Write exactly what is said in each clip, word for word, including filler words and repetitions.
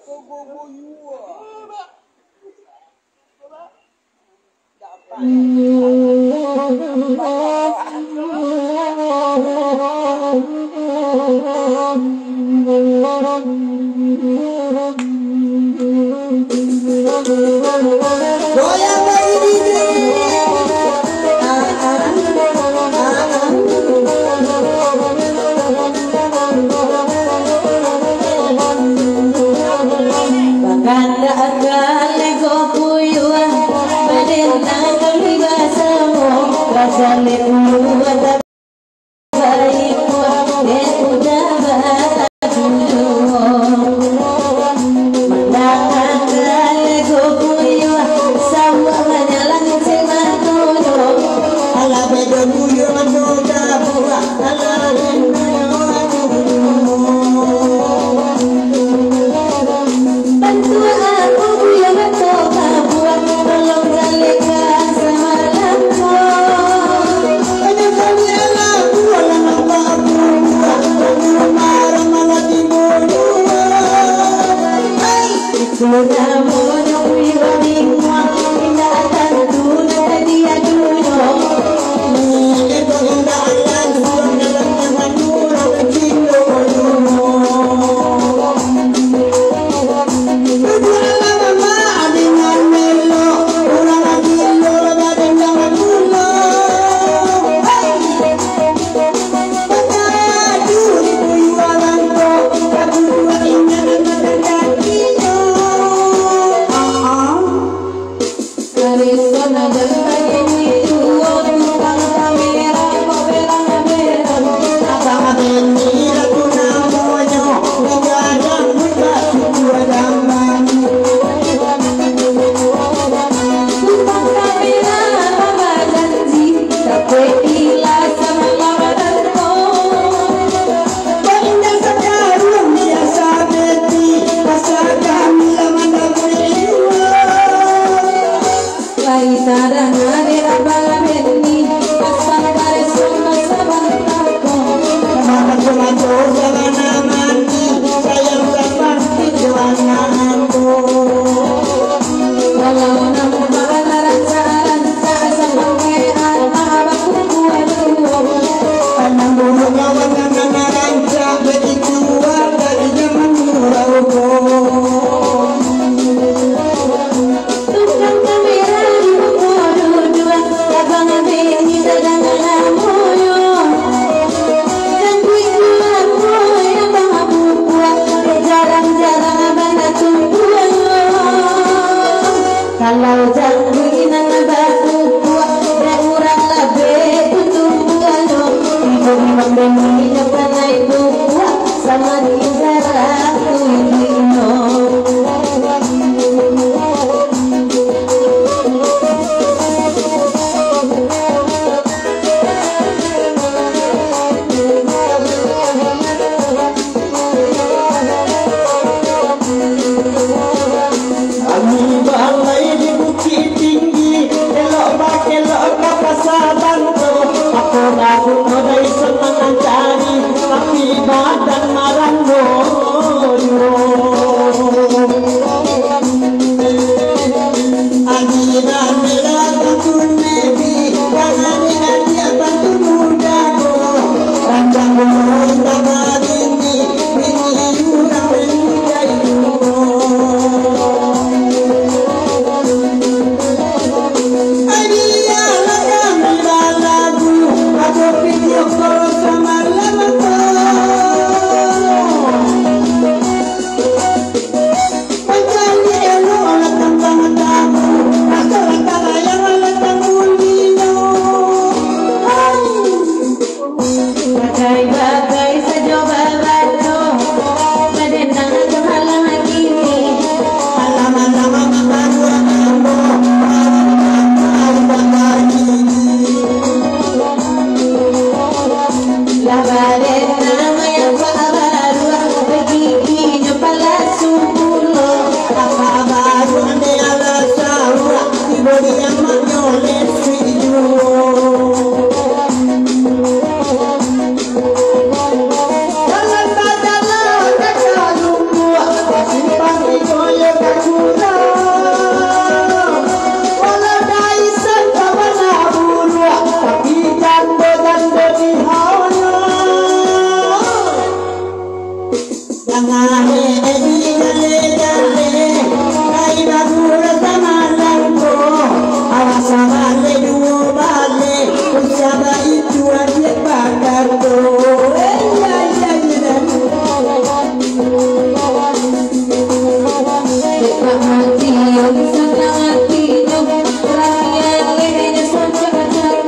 Goyang lagi, D J. Ah, ah, ah, ah. Bakandak kali ko kuyuah, badenang kami basamo, raja le kuyuah. Kalau jangguik nan bakukuak, dek urang labek tu tumbuahnyo. Ibo imam den inyo kanai kukuak, sama di jarak tu iduiknyo. Kami balai di Bukik Tinggi. Yo takurang, walau daisan ka bana buruak, tapi jando-jando di haunyo. Jangan eh, eh, digale-gale, kai bagura samalam ko. Awas sabale duo bale, usah baitu adiak bakato. Eh, ya, ya, ya, ya. Dek hati, sanang hati, rami alehnya sancak-cancak.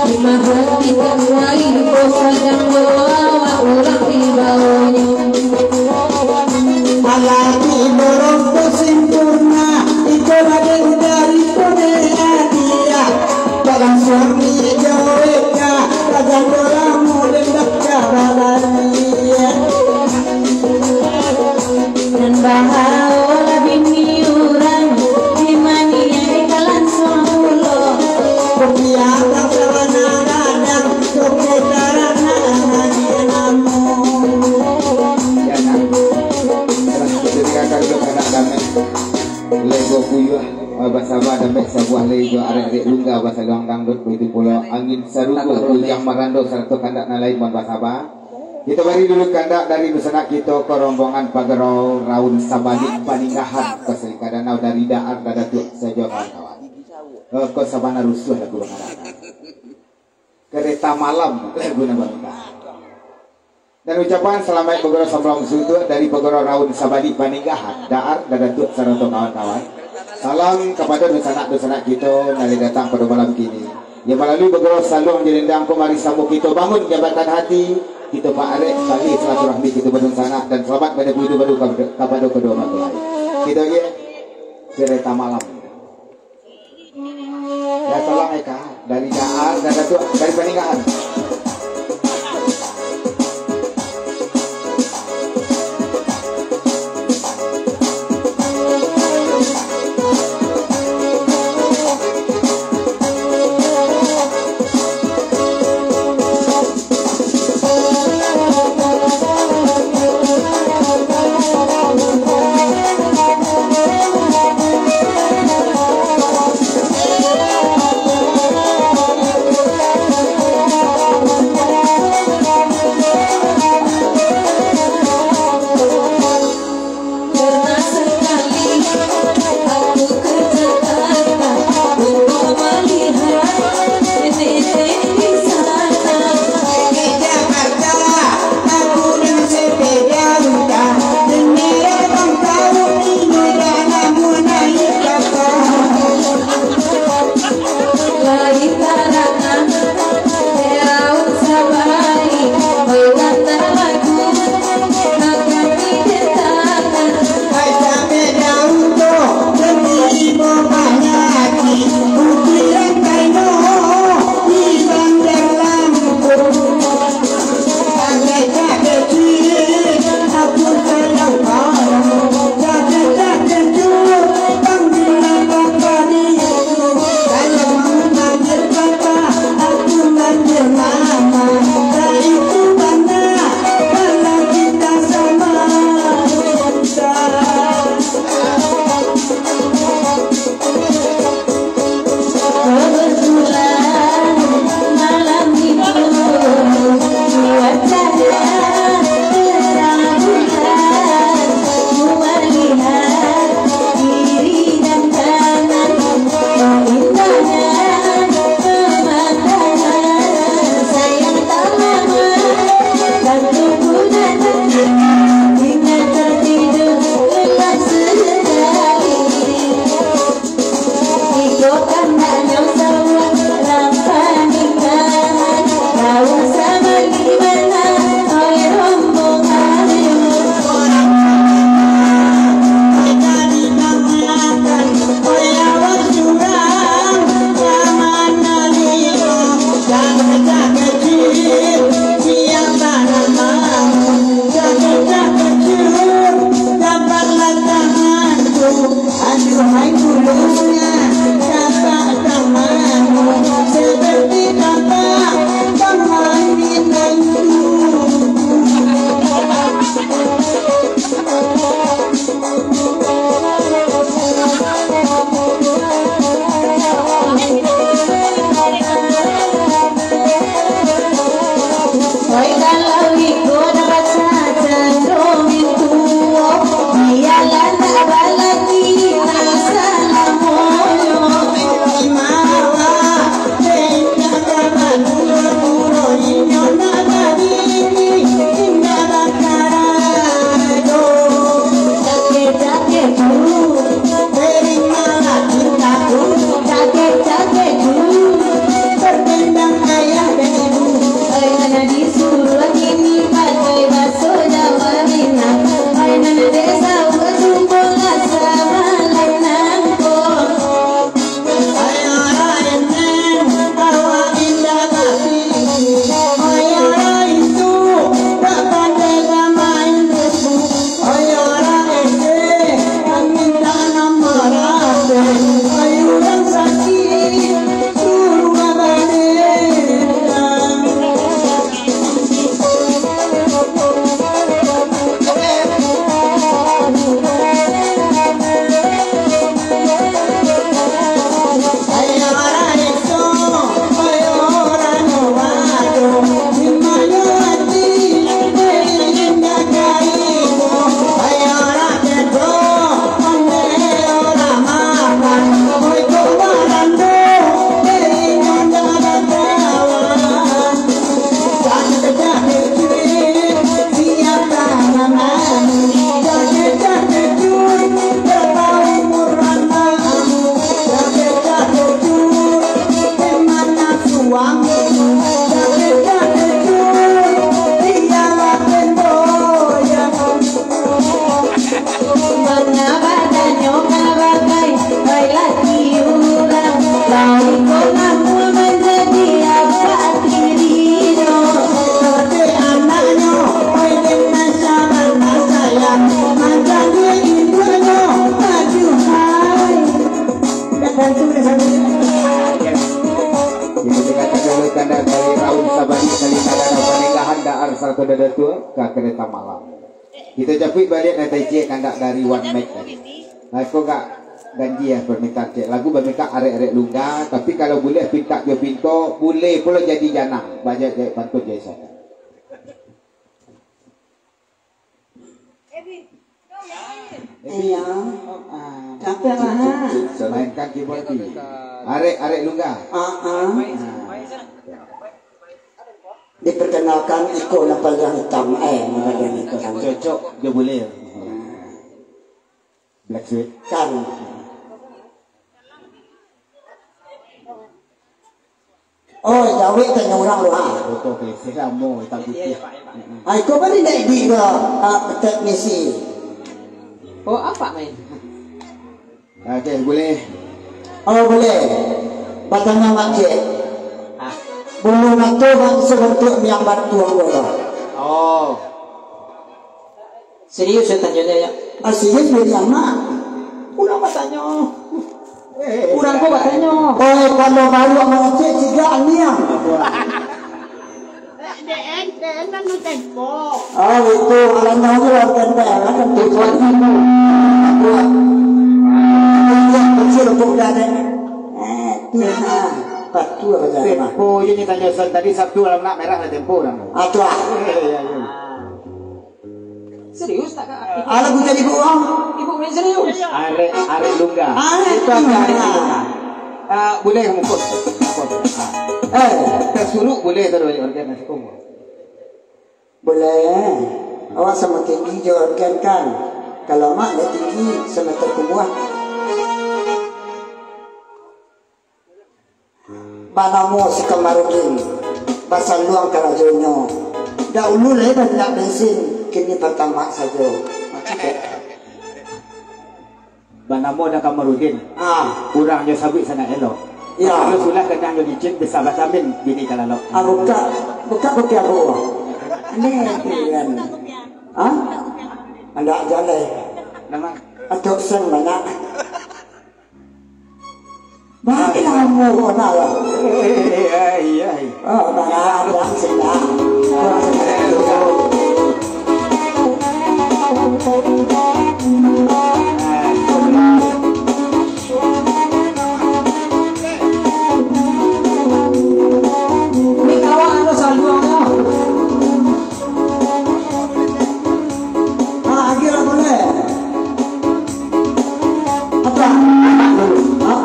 Limo hati kan lain, ko sadang bawa urang di bawonyo. Alah tibo rokok sempurna, iko baden dari kode hadiah. Barang suami jo eka, rajan dolamo den baka babaliak. Nan bahaolah bini urang, di maniak eka lansuang pulo. Kopi abang sabana gadang, kopi taranak anak dia namo. Ya, nak. Alah, kita tinggalkan dulu anak damai. Lego kuyuah, eh, basaba dambek sabuah lai jo arek-arek lungga basaluang dangdut, baitu pulo angin sarugo, kujang marando, sarato kandak nan lain, mohon basaba. Kito bari dulu kandak dari dunsanak kito ko rombongan Pagarau Raun Sabalik Paninggahan, ko salingka danau dari Daar Dadatuak sajo kawan-kawan. Eh, ko sabana rusuah lagu bakarakan. Kereta Malam, lagu nan bakarakan. Dan ucapan salamaik bagurau sambalang suntuak dari Pagurau Raun Sabalik Paninggahan, Daar, Dadatuak, sarato kawan-kawan. Salam kapado dunsanak-dunsanak kito nan lai datang pado malam kini. Yo malalui bagurau saluang jo dendang ko mari samo kito bangun jambatan hati, kito paarek tali silaturahmi kito badunsanak, dan salamat manyambut iduik baru kapado, kapado kaduo manggalai. Kito ye, Kereta Malam. Ya, salam Eka dari Daar, Dadatuak, dari Paninggahan. Kepada Datuk ka kereta malam. Kita capuik baliak nan tadi ciek kandak dari One Mic tadi. Nah, ko gak ganjia permintaan ciek. Lagu bamikak arek-arek lungga, tapi kalau buliah pintak jo pinto, buliah pulo jadi janang. Banyak jahit pantun jahit sanak. Iya. Ah. Capek lah, ha. Mainkan keyboard tu. Arek, arek lungga. Ah, ah. Diperkenalkan, iko nan paliang itam, eh, nan paliang itam. Cocok jo buliah. Black Sweat. Kan. Oh, jawek tanyo urang tu, ha. Foto klise lamo, hitam putih. Ah, iko kan indak di ke, ah, teknisi. Oh, apa main? Oke, buliah. Oh, buliah. Batanyo mak ciek. Ah. Bulu mato bangso bantuak miang batu ambo tu. Oh. Serius yo tanyo nyo, yo? Ah, serius, William, nak. Urang batanyo. Urang ko batanyo. Oh, kalau baru mangecek, cigak niang. D N, D N anu tempo. Oh, itu, alam tahu tu, alam tempo, alam tempo. Tempo anu. Tempo. Tempo kecil, tempo udah ada. Eh, nah, patuh aja, mah. Tempo je ni tanyo Son tadi, Sabtu malam nak merah lah tempo dah. Ah, tu ah. Iya, iya, iya. Serius tak, Kak? Ah, lagu tadi, Bu, ah. Ibu main serius? Arek, arek lungga. Arek lungga. Itu arek lungga. Ah, buliah mukut. Mukut. Ah. Eh, tasuruak buliah tu dari organ nasi kunggu. Buliah. Awak samo tinggi jo organ kan? Kalau mak dia tinggi, semeter kubuah. Banamo si Kamarudin, basaluang karajonyo. Daulu lai banyak bensin, kini Pertamax sajo. Banamo Da Kamarudin. Ah. Urang jo sabuik sangaik elok. Ya. Kalau sulah kanai jo licin, bisa batamin bini kalalok. Ah, buka, buka kopi aku. Ni, kan. Ah? Andak jaleh. Nama? Atok sen banyak. Bagi lamo ko nak lah. Eh, eh, eh, eh, eh. Oh, bana abang senang. Abang senang. Ni kawan anu saluang tu. Ah, agiah lah buliah. Apa? Amak dulu. Ha?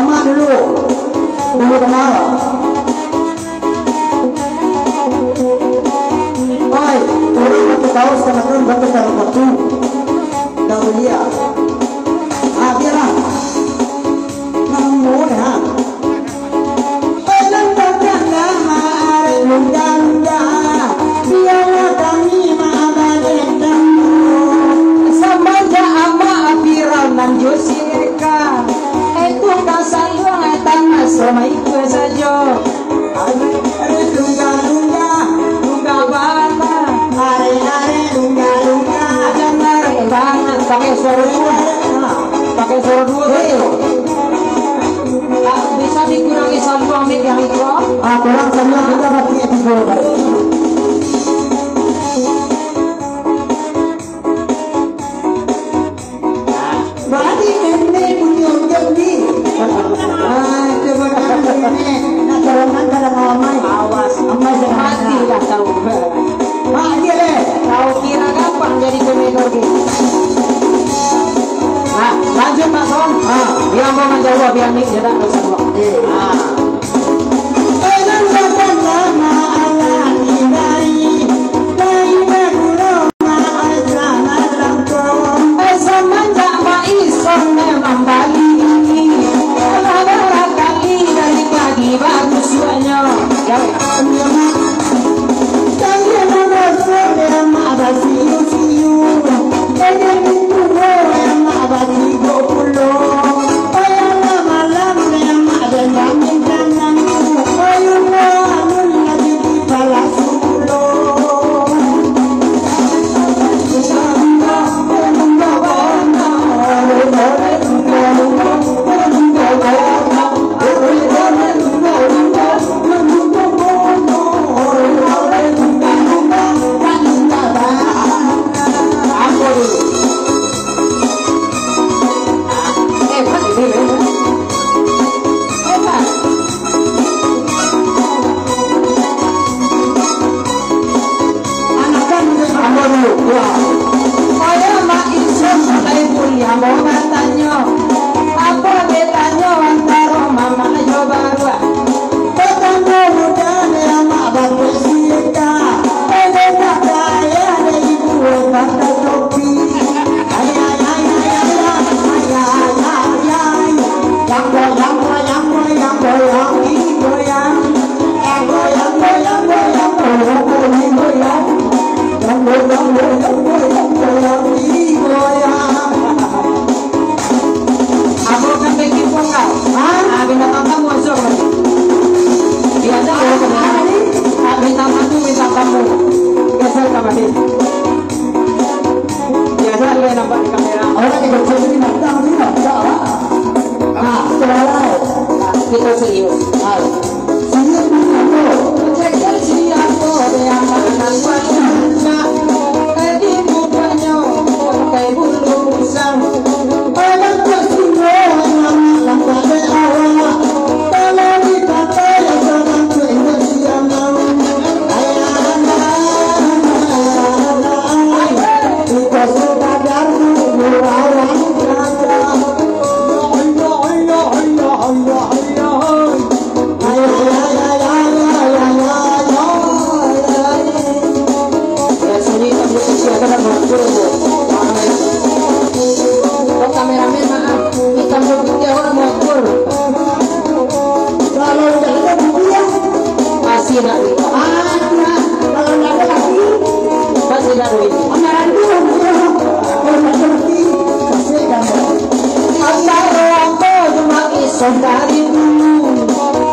Amak dulu. Dulu kenal. Oi, urang batu kaus, kanakan batu kaus batu. Dah buliah. Ah, biarlah. Lamo deh, ha. Samanjak amak viral nan jo si Eka, eh, tunggang saluang, eh, tanah sama ikua sajo. Lungga, lungga, lungga bana. Are, are, lungga, lungga. Jangan banget, pakai suara duo. Pakai suara duo, betul. Tak bisa dikurangi saluang mic yang itu. Ah, kurang saluang juga, berarti itu suara baik. Berarti nenek punyo joki. Ah, coba tangan nenek. Nak tolongan ka dalam amai. Awas. Amai jangan mati lah kau. Mak dia deh. Kau kira gampang jadi komedor ni? Nah, lanjut, Pak Son. Ah. Biar mau menjawab, biar ni dia tak dosa dua. Eh. Ah. Samanjak Mak Ison memang bali ini, lah barakali dari pagi baru suaknyo. Orang yang kecil ni datang ni, tak salah. Ah, salah. Kita serius. Ah, serius ni apa? Cek siapa yang nak nampak nak. Tadi rupanya pakai bulu musang. Orang tersinggung, orang nampak dek awak. Kalau dikata yang jangan keingat siang malam. Ayah, ayah, ayah, ayah. Kameramen, maaf, hitam putih orang mau akur. Kalau udah ada bukti ya. Pasti nak duit. Ah, iya. Kalau nggak ada lagi. Pasti nak duit. Amaran dulu. Kalau nggak ada lagi, pasti gambar. Antara apa cuma isok dari dulu.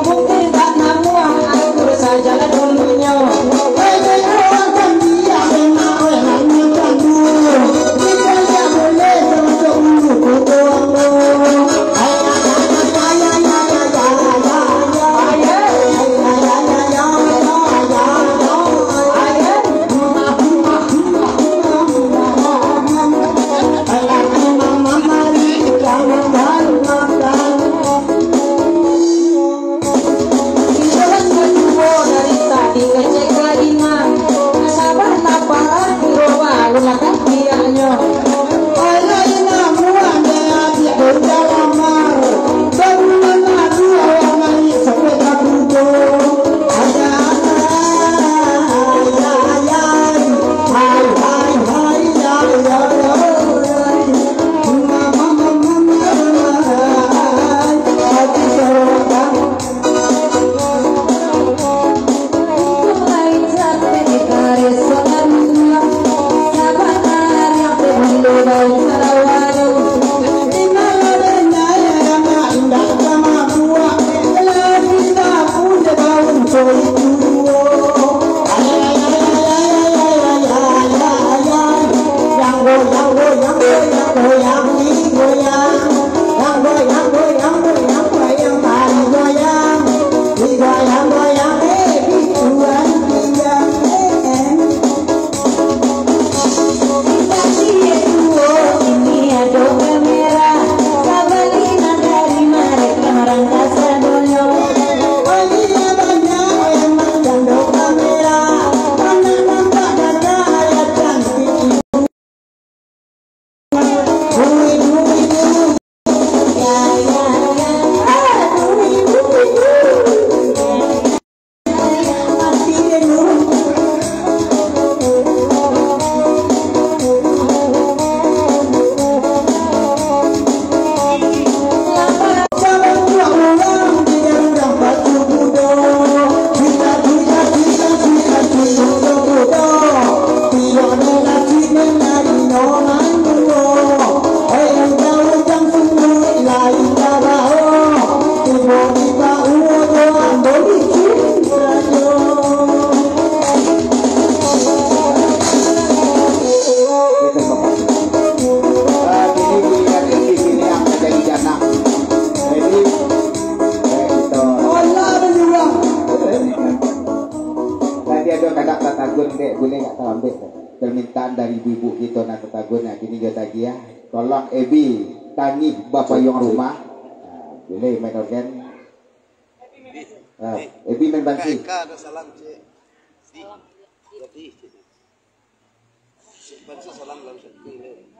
Bukti tak namuah akur sajalah dulunya. Baik, baik, orang kan dia memang orang yang candu. Kita nggak boleh termasuk dulu. Iyolah baduo dari tadi ngecek ka Ina. Sabar lah parah, kiro baru lah kan pihaknyo. Alah Ina, muak dek adik udah lamar. Babulan lagi awak naik sampai ka dudo. Ayah, ayah, ayah, ayah. Hai, hai, hai, ayah, ayah, ayah. Mama, mama, mama, hai. Hati sorotan. Gitu, Bapak. Ah, kini giliran Edi kini yang jadi janak. Edi, eh, gitu. Tadi ado kadak tatagun, dek, buliah nggak talambek? Permintaan dari ibu-ibu kito nan tatagun, nah, kini jo tagiah. Tolong Ebi, Tangih Bapayuang Rumah. Nah, buliah main organ. Ah, Ebi main bansi. Ka, ka ado salam, Cik. Di. Jadi, Cik. Cik, bansi salam dalam satu ini.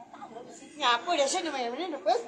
Ngapa dia sih namanya ini, Dukun?